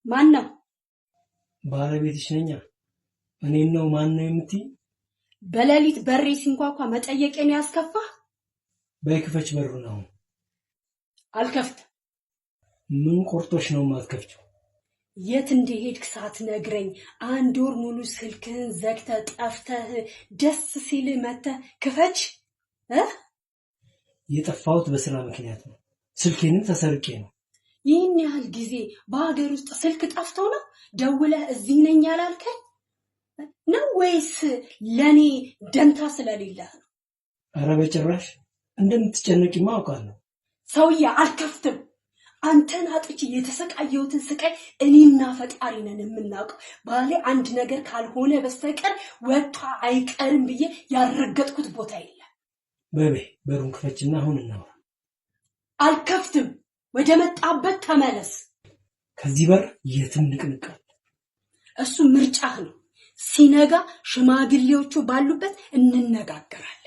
ማን ነው? ባለቤትሽ ነኛ። እኔን ነው ማን ነው የምትይ? በሌሊት በሬ ሲንኳኳ መጠየቄን ያስከፋ? በይ ክፈች በሩን አሁን። አልከፍትም። ምን ቆርጦሽ ነው የማትከፍቺው? የት እንደሄድክ ሳትነግረኝ አንድ ወር ሙሉ ስልክህን ዘግተህ ጠፍተህ ደስ ሲልህ መተህ ክፈች እ የጠፋሁት በስራ ምክንያት ነው። ስልኬንም ተሰርቄ ነው። ይህን ያህል ጊዜ በሀገር ውስጥ ስልክ ጠፍቶ ነው ደውለህ እዚህ ነኝ ያላልከኝ ነው ወይስ ለእኔ ደንታ ስለሌለህ ነው? ኧረ በጭራሽ እንደምትጨነቂማ አውቃለሁ። ሰውዬ አልከፍትም። አንተን አጥቼ የተሰቃየሁትን ስቃይ እኔና ፈጣሪ ነን የምናውቀው። ባሌ አንድ ነገር ካልሆነ በስተቀር ወጥቶ አይቀርም ብዬ ያልረገጥኩት ቦታ የለም። በይ በይ በሩን ክፈችና አሁን እናውራ። አልከፍትም። ወደ መጣበት ተመለስ። ከዚህ በር የትም ንቅንቅ አለ። እሱ ምርጫህ ነው። ሲነጋ ሽማግሌዎቹ ባሉበት እንነጋገራለን።